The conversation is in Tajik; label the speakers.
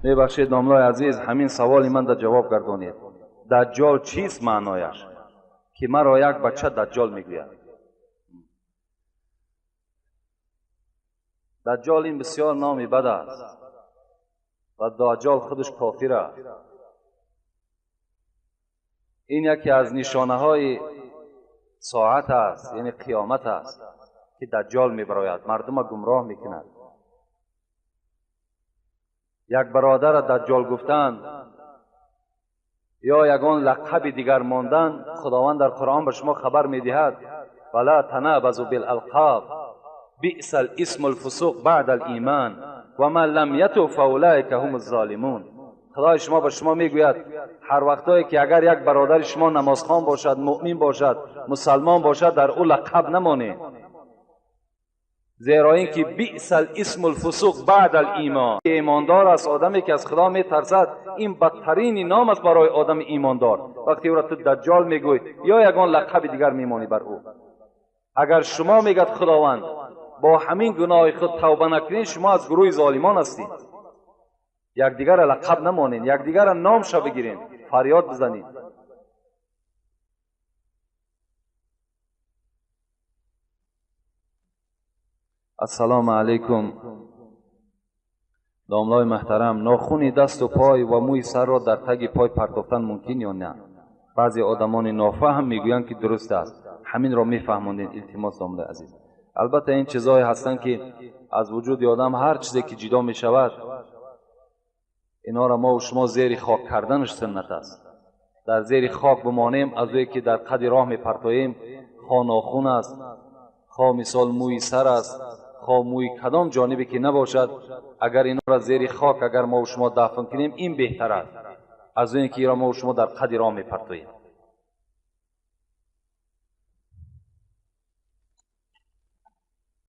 Speaker 1: Мебахшед, домлои азиз, ҳамин саволи ман да ҷавоб гардонед. Даҷҷол чист маънояш? Ки маро як бача даҷҷол мегӯяд. Даҷҷол ин бисёр номи бад аст ва даҷҷол худаш кофир аст. Ин яке аз нишонаҳои соат аст, яъне қиёмат аст, ки даҷҷол мебарояд, мардума гумроҳ мекунад. Як бародара даҷҷол гуфтан ё ягон лақаби дигар мондан, Худованд дар Қуръон ба шумо хабар медиҳад: вала танабазу билалқоб биъса алисму алфусуқ баъда алимон ва ман лам ятуб фаулайка ҳум алзолимун. Худои шумо ба шумо мегӯяд, ҳар вақтое ки агар як бародари шумо намозхон бошад, муъмин бошад, мусалмон бошад, дар ӯ лақаб намонед, зеро ин ки биъса алисму алфусуқ баъда алимон. Имондор аст одаме ки аз Худо метарсад, ин бадтарини ном аст барои одами имондор. Вақте ӯро ту даҷҷол мегӯй ё ягон лақаби дигар мемонӣ бар ӯ. Агар шумо, мегӯяд Худованд, бо ҳамин гуноҳи худ тавба накунед, шумо аз гурӯҳи золимон ҳастед. Якдигарро лақаб намонед, якдигарро номша бигиред, фарёд бизанед. Ассалому алайкум, домлои муҳтарам, нохуни дасту пой ва мӯи сарро дар таги пой партофтан мумкин ё на? Баъзе одамони нофаҳм мегӯянд, ки дуруст аст. Ҳаминро мефаҳмондед, илтимос, домлои азиз. Албатта ин чизҳое ҳастанд, ки аз вуҷуди одам ҳар чизе ки ҷидо мешавад, инҳоро мо шумо зери хок карданаш суннат аст. Дар зери хок бимонем, аз ӯе ки дар қади роҳ мепартоем, хо нохун аст, хо мисол мӯи сар аст, хо мӯи кадом ҷонибе ки набошад, агар инҳоро зери хок агар мо шумо дафн кунем, ин беҳтар аст аз оне ки инро мо шумо дар қади роҳ мепартоем.